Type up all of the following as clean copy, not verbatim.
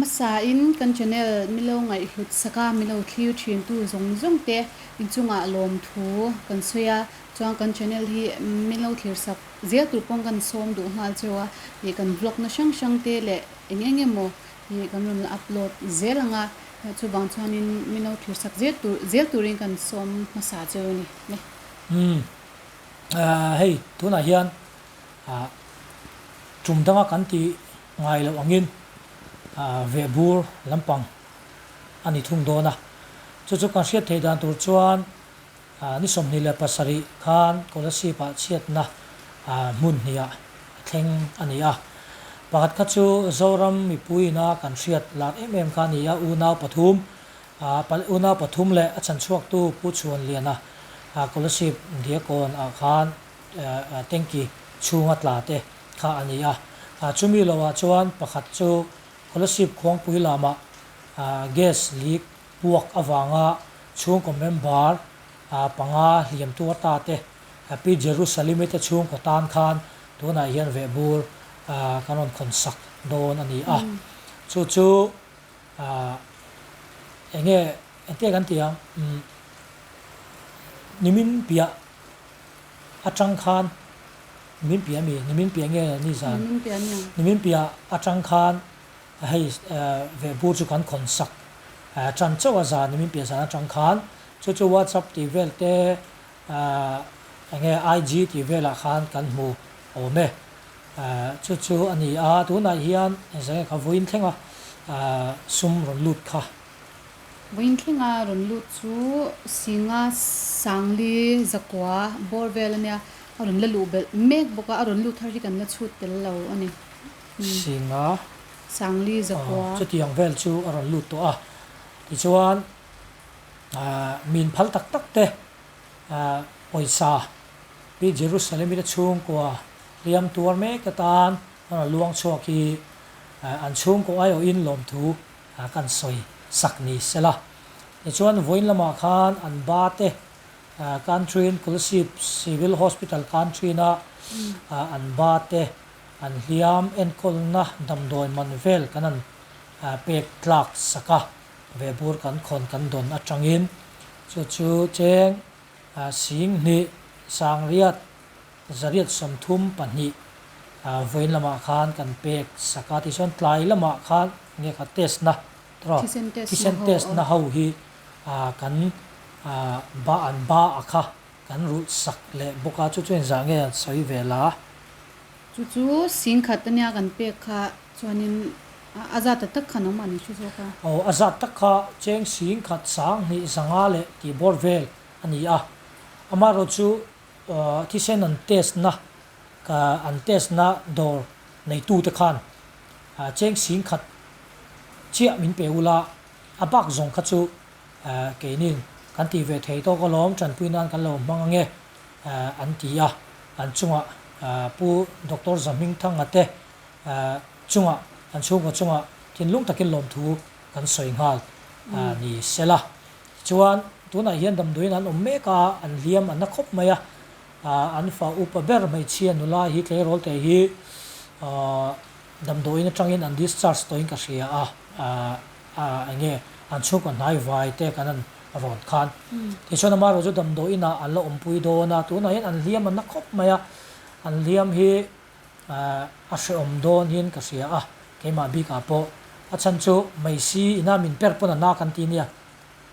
Hmasain kan channel milo ngaihhlut saka milo thlir thintu zawng zawng te inchungah lawmthu kan sawi a, chuan kan channel hi milo thlir sak zel tur pawn kan sawm duh nghal cheu a, ih kan vlog na hrang hrang te leh eng eng emaw hi kan rawn la upload zel ang a, chuvang chuanin milo thlir sak zel tur zel turin kan sawm hmasa cheu a ni. Umm hei tunah hian tum danga kan tih ngai loh angin vehbur lampang a ni thung dawn a. Chu chu kan hriat theih dan tur chuan ni 27 khan Kolasib-ah chhiatna hmun hniah a thleng a ni a. Pakhat kha chu Zoram mipuiina kan hriat lar em em kha a ni a, unau pathum unau pathum leh a chhanchhuaktu Pu Chhuanliana Kolasib Diakawn ah khan tanki chhunga tla te kha a ni a. Chumi lohah chuan pakhat chu Kolasib khuangpui lamah gas leak puak avanga chhungkaw member panga hliam tuar ta te Pi Jerusalem-i te chhungkaw tan khan tunah hian vehbur kan rawn khawn sak dawn a ni a. Chu chu enge engtia kan tih ang nimin piah atang khan nimin piah ami nimin piah nge ni zan nimin piah atang khan hei vehbur chu kan khawn sak tan chauh a zan nimin piah zan atang khan chu chu whatsapp tih vel te enge IG tih velah khan kan hmu awm e. Chu chu a ni a, tunah hian engzah nge kha vawiin thlenga sum rawn lut kha? Vawiin thlenga rawn lut chu Singa Sangli Zakua bawr vel a nia, a rawn la luh belh mek bawk a, a rawn lut thar hi kan la chhut tel lo a ni. Singa Sangli Zakua. Chutiang vel chu a rawn lut tawh a, tichuan min phal tak tak te pawisa Pi Jerusalem-i te chhungkua hliam tuar mek atan a rawn luang chhuak hi an chhungkaw aiawhin lawmthu kan sawi sak ni sela. Tichuan vawiin lamah khan an ba te Country-in Kolasib Civil Hospital Country-na an ba te an hliam enkawlna damdawi man vel kan han pek tlak sak a, vehbur kan khawn kan dawn atangin chu chu cheng Singhnih, Sangriat, Zariat 32 vawiin lamah khan kan pek sak a, tichuan tlai lamah khan nge kha test na tawh thisen test na ho hi kan ba an ba a kha kan rulh sak leh bawk a, chu chu engzah nge an sawi ve la? Chu chu singkhat ania kan pek kha chuanin a zat ta tak kha nangmah ni hre zawk a. Aw a zat tak kha cheng singkhat 20 5 leh tih bawr vel a ni a, amaherawh chu thisen an test na an test na dawr neitute khan cheng 10,000 chiah min pe ula, a bak zawng kha chu keinin kan tih ve thei tawk alawm tanpui nan kan lo hmang ange an ti a, an chungah Pu Doctor Zahmingthanga te chungah an chhungkaw chungah thinlung takin lawmthu kan sawi nghal ni sela. Tichuan, tunah hian damdawiin an awm mek a, an hliam an na khawp mai a, an fa upa ber hmeichhia nula hi tleirawl te hi damdawiin atangin an discharge tawhin ka hria a, eng nge an chhungkaw hnai vai te kan han rawn khan. Tichuan amaherawh chu damdawiinah an la awmpui dawn a, tunah hian an hliam an na khawp mai a, an hliam hi a hrehawm dawn hian ka hria a, keimah bikah pawh a chhan chu Meisi ina min per pawn a na kan ti nia,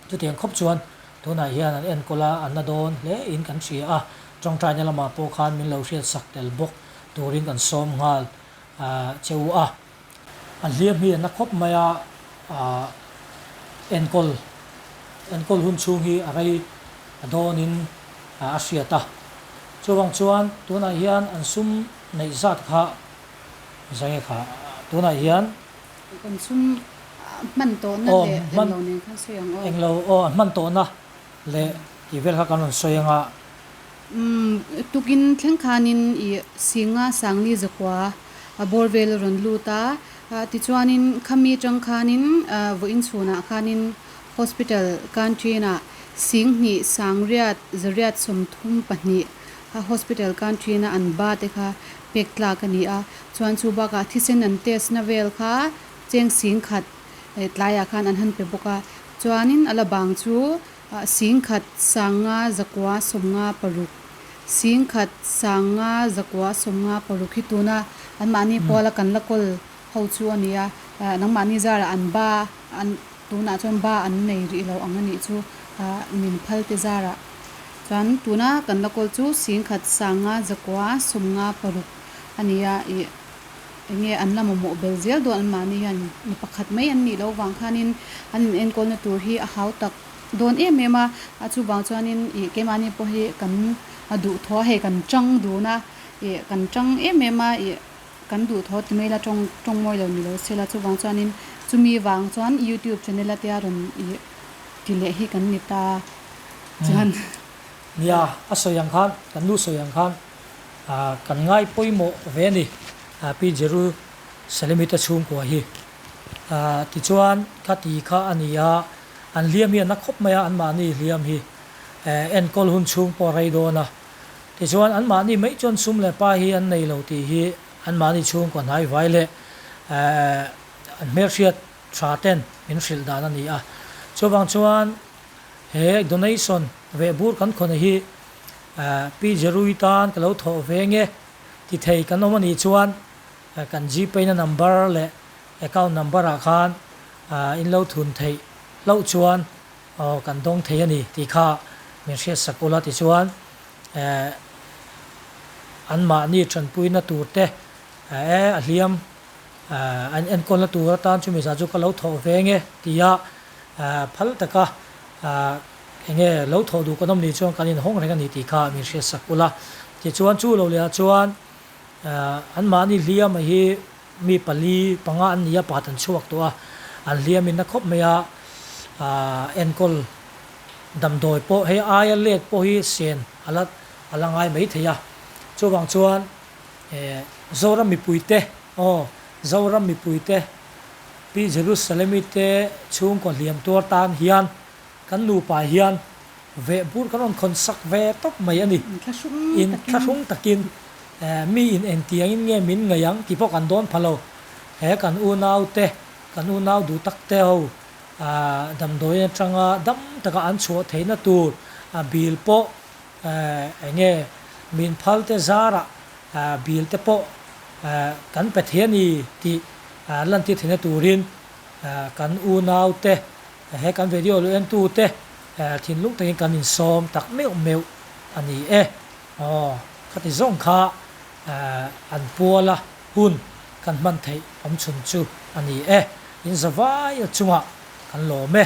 chutiang khawp chuan tunah hian an enkawl a, an na dawn hle in kan hria a, tawngtaina lamah pawh khan min lo hriat sak tel bawk turin kan sawm nghal che u a. A hliam hi a na khawp mai a, enkawl enkawl hun chhung hi a rei a dawnin a hriat a. Chuvang chuan tunah hian an sum neih zat kha zai kha tunah hian Kan sum hman tawhna leh englo nen khan sawi ang aw. Englo aw an hman tawhna leh tih vel kha kan rawn sawi ang a. Umm tukin thleng khanin i Singa Sangli Zakua a bawr vel a rawn lut a, tichuanin khami atang khanin vawiin chhunah khanin Hospital Canteen-ah 20 Sangriat Zariat 32 kha Hospital Canteen-a an ba te kha pek tlak a ni a, chuan chu bakah thisen an test na vel kha cheng 10,000. tlaiah khan an han pe bawk a. Chuanin a la bang chu singkhat sanga zakua sawmnga paruk singkhat sanga zakua sawmnga paruk hi tuna anmahni puala kan la kawl ho chu a ni a. Nangmahni zarah an ba an tunah chuan ba an nei rih lo ang a nih chu min phal te zarah. Chuan tuna kan la kawl chu singkhat sanga zakua sawmnga paruk a ni a ih eng nge an la mamawh bel zel dawn anmahni hian mi pakhat mai an nih loh vang khanin an in enkawlna tur hi a hau tak dawn em em a, a chuvang chuanin ih keimahni pawh hi kan a duhthawh a hei kan tang dun a ih kan tang em em a ih kan duhthawh ti mai ila tawng tawng mawi lo ni lo se la chuvang chuanin chumi vang chuan youtube channel a tia rawn ih ti leh hi kan ni ta chuan. Nia, a sawi ang khan, kan nu sawi ang khan kan ngai pawimawh ve a ni, Pi Jerusalem-i te chhungkua hi. Tichuan, kha ti kha a ni a, an hliam hi a na khawp mai a, anmahni hliam hi enkawl hun chhung pawh a rei dawn a. Tichuan, anmahni mai chuan sum leh pa hi an nei lo tih hi anmahni chhungkua hnaivai leh an hmelhriat tha ten min hrilh dan a ni a. Chuvang chuan he donation vehbur kan khawn hi Pi Jerui tan ka lo thawh ve nge ti thei kan awm a nih chuan kan Gpay na number leh account number ah khan in lo thun theih hlauh chuan aw kan dawng thei a ni tih kha min hriat sak ula tichuan anmahni tanpuina tur te a hliam an enkawlna tur atan chumi zah chu ka lo thawh ve nge tia phal taka Eng nge lo thawh duh kan awm nih chuan kan inhawng reng a ni tih kha min hriat sak ula. Tichuan chu lo lehah chuan anmahni hliama hi mi pali panga an ni a, pakhat an chhuak tawh a, an hliam in na khawp mai a, enkawl damdawi pawh hei aia let pawh hi sen a la a la ngai mai thei a. Chuvang chuan Zoram mipuite aw Zoram mipuite Pi Jerusalemi te chhungkaw hliam tuar tan hian Kan nupa hian veh bur kan rawn khawn sak ve tawp mai a ni. Inthlahrung takin mi in engtiangin nge min ngaih ang tih pawh kan dawn pha lo. He kan unaute, kan unau duh tak te ho damdawiin atanga dam taka an chhuah theihna tur bill pawh eng nge min phal te zarah bill te pawh kan pe thei a ni tih lantir theihna turin kan unaute He kan video lo entute thinlung takin kan insawm tak meuh meuh a ni e. Aw, khati zawng kha an puala hun kan hman theih awm chhun chu a ni e. In zavai a chungah kan lawm e.